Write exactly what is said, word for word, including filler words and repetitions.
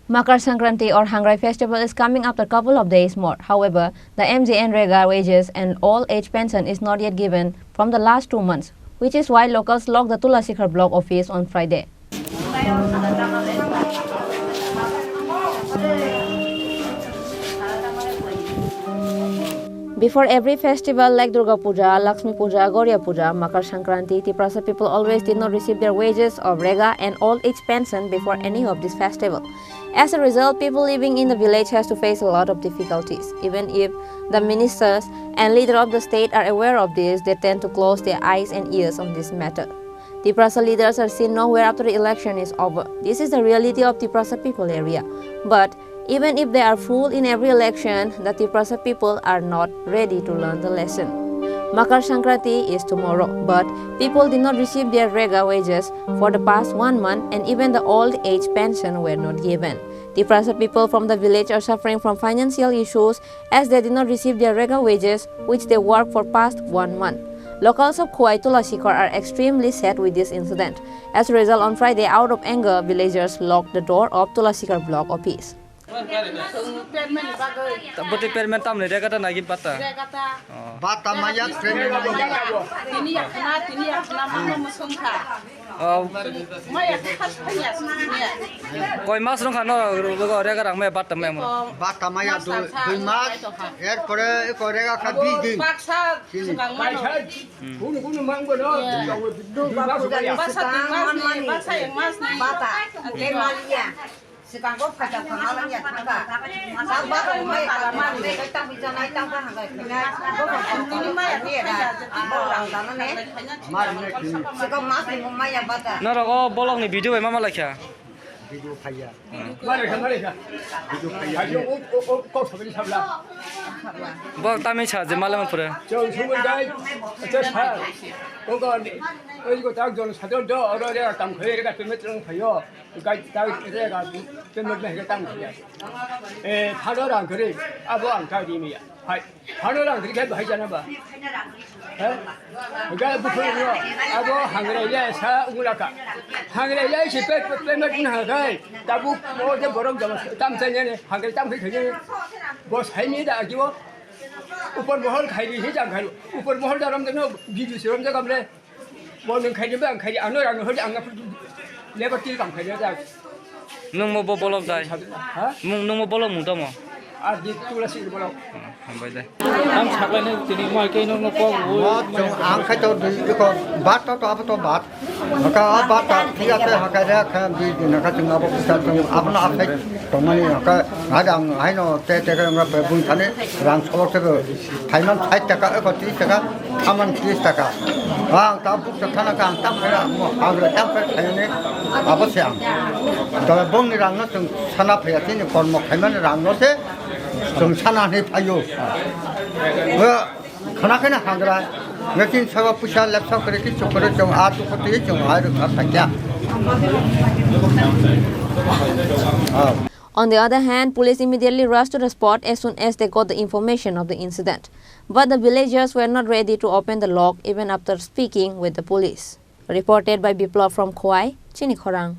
Makar Sankranti or Hangrai festival is coming after couple of days more. However, the M G N Rega wages and old age pension is not yet given from the last two months, which is why locals locked the Tulasikhar block office on Friday. Before every festival like Durga Puja, Lakshmi Puja, Gorya Puja, Makar Sankranti, Tiprasa people always did not receive their wages of Rega and old age pension before any of this festival. As a result, people living in the village has to face a lot of difficulties. Even if the ministers and leader of the state are aware of this, they tend to close their eyes and ears on this matter. Tiprasa leaders are seen nowhere after the election is over. This is the reality of Tiprasa people area. But even if they are fooled in every election, the Tiprasa people are not ready to learn the lesson. Makar Sankranti is tomorrow, but people did not receive their Rega wages for the past one month, and even the old age pension were not given. Tiprasa people from the village are suffering from financial issues as they did not receive their Rega wages, which they work for past one month. Locals of Khowai Tulasikhar are extremely sad with this incident. As a result, on Friday, out of anger, villagers locked the door of Tulasikhar block office. Bwtwi permanent tamni rega ta nagi bata? Rega ta. Oh. Bata maya permanent maya. Tini ya khna, tini ya khna, mama musung kha. Oh. Maya kha khas khanya sung ya. Koi mas rong kha no rega rang maya bata maya mo. Bata maya dui mas. Er pore ko rega kha bis din. Baksa sukang mano. Kunu kunu mang bono. Baksa dui mas ni, baksa ek mas ni. Bata. Swkang kok phaijak thangma langya thangkha. Chak bak rok mai tala mani, tei tang phi janai, tang pha hangkai khainai, bokol kok tini mai ni era, abo rang dana ne. Swkang mas ni mung maya bata. Norok o bolok ni video bai ma ma laikha? Video phaiya. Video phaiya. Video phaiya. Bo tamni sa je malama pura. Chong sumui dai. Acha sa. Kok ni, oi ko tak jon sadon do, oro re kam khai re ka payment lang phaio. Gai ta re ga payment me ga tang ya. Eh, phano rang kri, abo ang ta di mi ya. Hai, phano rang kri ga bai jana ba. He? Ga bu phano ro, abo hangre ya sa ungla ka. Hangre ya si pe payment na ha gai. Tabu mo je borok jama tam sa ne, hangre tam khai ne. Bo sai ni da ji bo. Upor mohol khai ri he jang khai. Upor mohol da ram de no, video si ram de kam le. Bo nwng khaidi ba ang khaidi, ano rang hodi ang lebar til kam khaidi da. Nwng mo bo bolok dai? Ha? Mung nwng mo bolok mung tamo? Ar di tula si bolok. Hambai dai. Ang saklai nai tini mai khe nwng no kok bo. Mo chwng ang khai to di ko bat to to abo to bat. Haka a bat ta thik ase haka re kha di di na ka chwng abo kisa chwng abo na aphai to mani haka ada ang hai no te te ka nga pe bung thani rang sok te ko. Thaiman sait taka, eko tris taka, thaman tris taka. Ang ta buk ta thana ka, ang tam khaira, mo, ang tam khaira thayani, abo se ang. Da bongni rang no chwng sana phaya, tini kormo khaimani rang no se chwng sana ni phayo. Khana khaina hangra, ngakin sawa pusa lepsa kore ki chokore chong a chokore chong a ru kha sakya. Ah. On the other hand, police immediately rushed to the spot as soon as they got the information of the incident. But the villagers were not ready to open the lock even after speaking with the police. Reported by Biplab from Khowai, Chini Khorang.